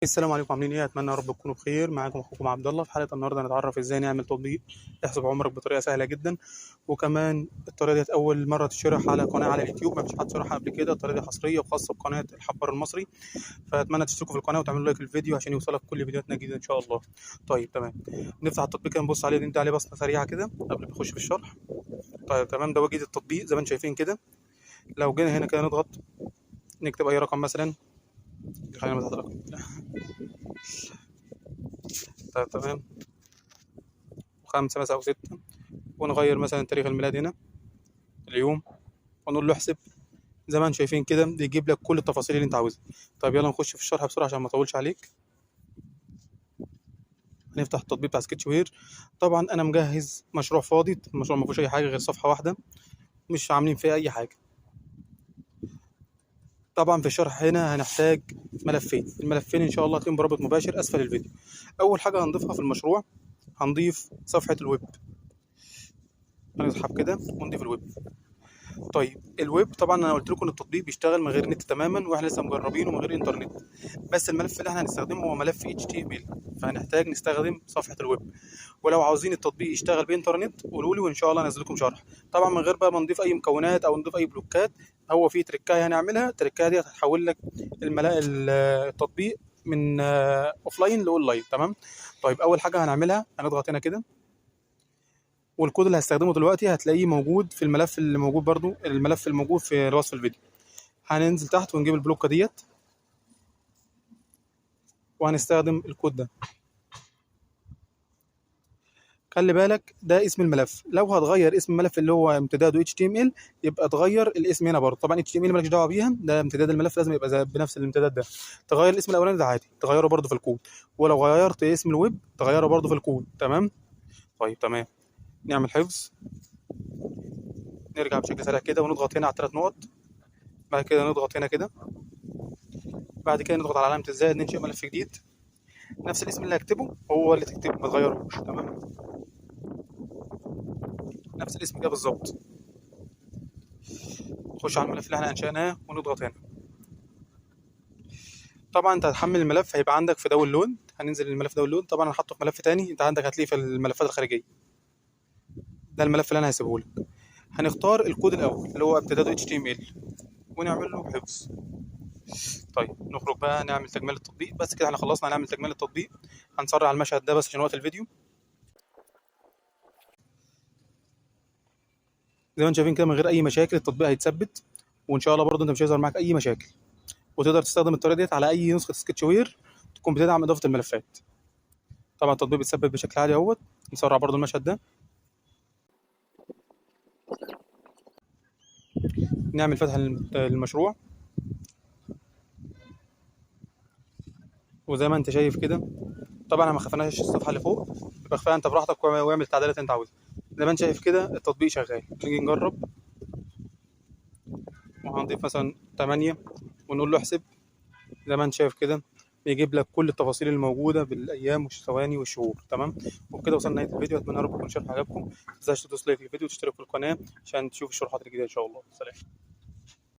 السلام عليكم، عاملين ايه؟ اتمنى يا رب تكونوا بخير. معاكم اخوكم عبد الله. في حلقة النهارده هنتعرف ازاي نعمل تطبيق يحسب عمرك بطريقة سهلة جدا، وكمان الطريقة ديت اول مرة تشرح على قناة على اليوتيوب، ما فيش حد شرحها قبل كده. الطريقة دي حصرية وخاصة بقناه الحبار المصري، فاتمنى تشتركوا في القناة وتعملوا like للفيديو عشان يوصلك كل فيديوهاتنا الجديدة ان شاء الله. طيب تمام، نفتح التطبيق كده نبص عليه، ندي عليه بصمة سريعة كده قبل ما نخش في الشرح. طيب تمام، ده واجهه التطبيق زي ما انتم شايفين كده. لو جينا هنا كده نضغط نكتب اي رقم مثلا، خلينا نضغط رقم. طيب تمام، 5 مثلا او 6، ونغير مثلا تاريخ الميلاد هنا اليوم، ونقول له احسب. زي ما انتم شايفين كده بيجيب لك كل التفاصيل اللي انت عاوزها. طيب يلا نخش في الشرح بسرعة عشان ما اطولش عليك. هنفتح التطبيق بتاع Sketchware. طبعا انا مجهز مشروع فاضي، المشروع ما فيهوش اي حاجة غير صفحة واحدة، مش عاملين فيها اي حاجة. طبعا في الشرح هنا هنحتاج ملفين، الملفين ان شاء الله هتلاقيهم برابط مباشر اسفل الفيديو. اول حاجة هنضيفها في المشروع، هنضيف صفحة الويب. هنسحب كده ونضيف الويب. طيب الويب طبعا انا قلت لكم ان التطبيق بيشتغل من غير نت تماما، واحنا لسه مجربينه من غير انترنت، بس الملف اللي احنا هنستخدمه هو ملف HTML، فهنحتاج نستخدم صفحة الويب. ولو عاوزين التطبيق يشتغل بانترنت قولوا لي وان شاء الله انزل لكم شرح. طبعا من غير بقى ما نضيف اي مكونات او نضيف اي بلوكات، هو في تريكايه هنعملها، التريكايه دي هتحول لك التطبيق من offline ل online. تمام. طيب اول حاجة هنعملها هنضغط هنا كده، والكود اللي هستخدمه دلوقتي هتلاقيه موجود في الملف اللي موجود برضو، الملف الموجود في وصف الفيديو. هننزل تحت ونجيب البلوكه ديت، وهنستخدم الكود ده. خلي بالك ده اسم الملف، لو هتغير اسم الملف اللي هو امتداده HTML يبقى تغير الاسم هنا برضه. طبعا HTML مالكش دعوه بيها، ده امتداد الملف لازم يبقى زي بنفس الامتداد ده. تغير الاسم الاولاني ده عادي، تغيره برضه في الكود، ولو غيرت اسم الويب تغيره برضه في الكود. تمام. طيب تمام، نعمل حفظ، نرجع بشكل سريع كده ونضغط هنا على 3 نقط، بعد كده نضغط هنا كده، بعد كده نضغط على علامة الزائد ننشئ ملف جديد. نفس الاسم اللي هكتبه هو اللي تكتبه، ما تغيروش. تمام، نفس الاسم كده بالظبط. نخش على الملف اللي احنا انشأناه ونضغط هنا. طبعا انت هتحمل الملف، هيبقى عندك في download، هننزل الملف download. طبعا انا حاطه في ملف تاني، انت عندك هتلاقيه في الملفات الخارجية. ده الملف اللي انا هسيبه لك. هنختار الكود الاول اللي هو امتداده HTML ونعمل له حفظ. طيب نخرج بقى نعمل تجميل التطبيق. بس كده احنا خلصنا، هنعمل تجميل التطبيق. هنسرع المشهد ده بس عشان وقت الفيديو. زي ما انتم شايفين كده من غير اي مشاكل التطبيق هيتثبت، وان شاء الله برضه انت مش هيظهر معاك اي مشاكل، وتقدر تستخدم الطريقة ديت على اي نسخه Sketchware تكون بتدعم اضافه الملفات. طبعا التطبيق بيتثبت بشكل عادي اهوت. نسرع برضه المشهد ده، نعمل فتح للمشروع، وزي ما انت شايف كده طبعا احنا ما خفناش الصفحة اللي فوق، يبقى اخفاها انت براحتك واعمل التعديلات اللي انت عاوزها. زي ما انت شايف كده التطبيق شغال. نيجي نجرب، وهنضيف مثلا 8 ونقول له احسب. زي ما انت شايف كده بيجيب لك كل التفاصيل الموجودة بالايام والثواني والشهور. تمام، وبكده وصلنا لنهاية الفيديو. اتمنى يا رب يكون الشرح عجبكم. ما تنساش تدوس like للفيديو وتشترك في القناة عشان تشوف الشروحات الجديدة ان شاء الله. سلام.